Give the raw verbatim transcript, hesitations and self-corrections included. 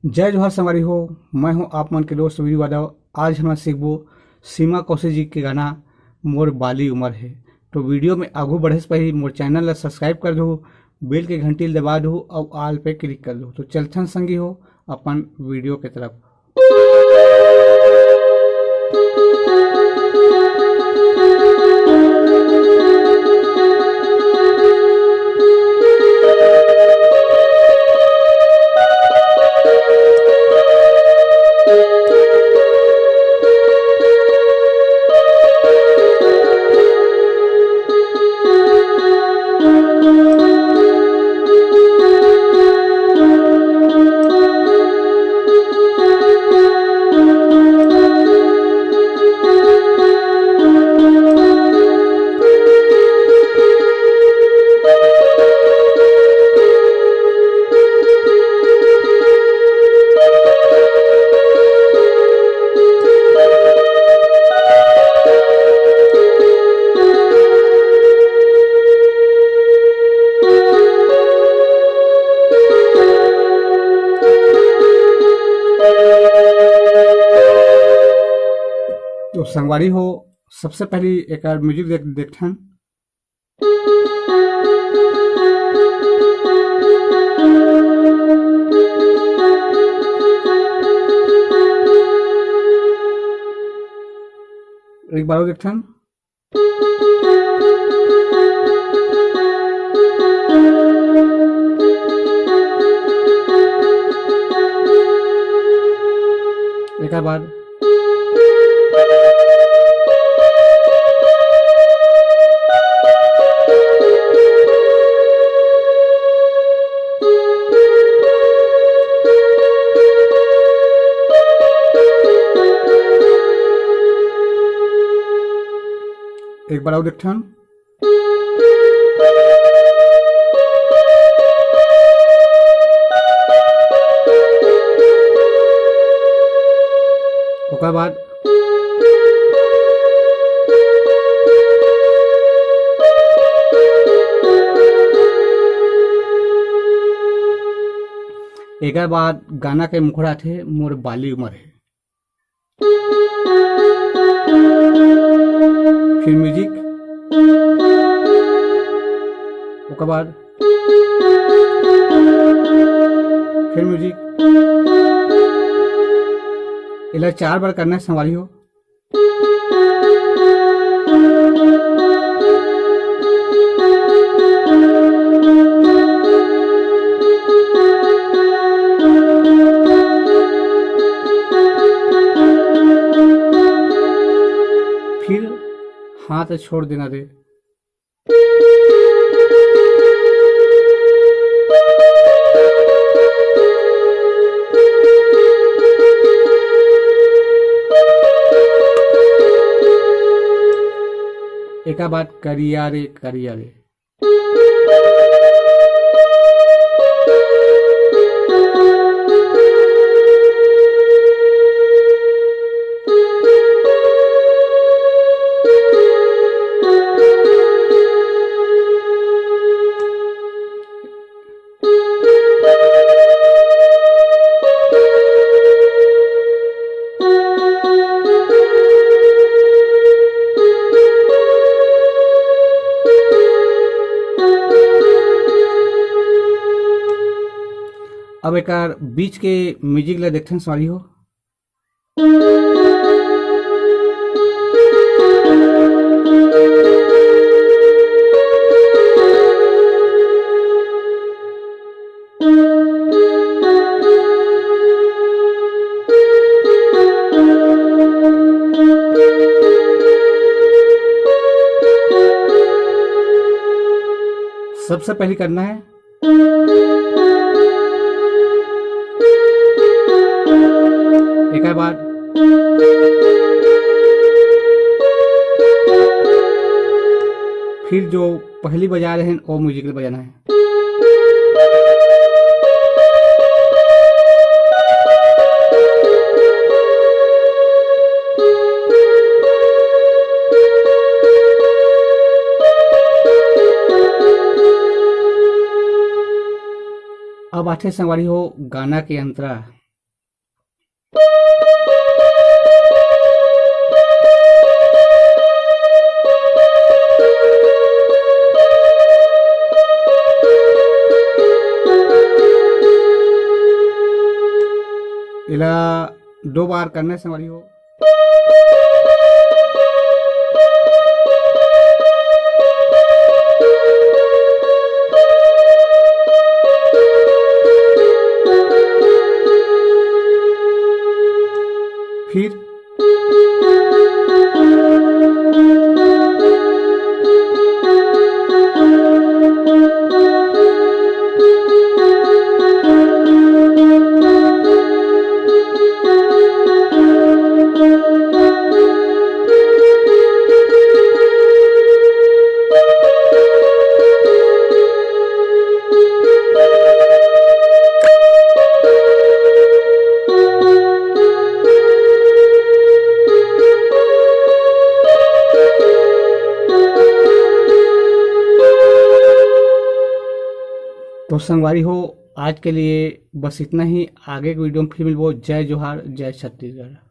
जय जोहार संगवारी हो, मैं हूं आप मन के दोस्त वीरू यादव। आज हमन सीखबो सीमा कौशिक जी के गाना मोर बाली उमर हे। तो वीडियो में आगू बढ़े से पहले मोर चैनल ला सब्सक्राइब कर दो, बेल के घंटी ला दबा दो और ऑल पे क्लिक कर दो। तो चलथन संगी हो अपन वीडियो के तरफ। तो संगवारी हो, सबसे पहली एकर म्यूजिक देख, देखथन। एक बार और देखथन। एकर बाद एक बार और एक ठन। ओकर बाद एकर बाद गाना के मुखड़ा आथे, मोर बाली उमर हे। फिर म्यूजिक, ओकर बाद फिर म्यूजिक। एला चार बार करना है संगवारी हो। फिर हाथ छोड़ देना रे। एका बाद करिया रे, करिया रे। अब एकर बीच के म्यूजिक ला देखथन, सॉरी हो। सबसे पहले करना है एकर बाद फिर जो पहली बजा रहे हैं, वो म्यूजिक बजाना है। अब आथे संगवारी हो गाना के अंतरा। एला दो बार करने से हमारी हो। फिर तो संगवारी हो, आज के लिए बस इतना ही। आगे के वीडियो में फिर मिलबो। जय जोहार, जय छत्तीसगढ़।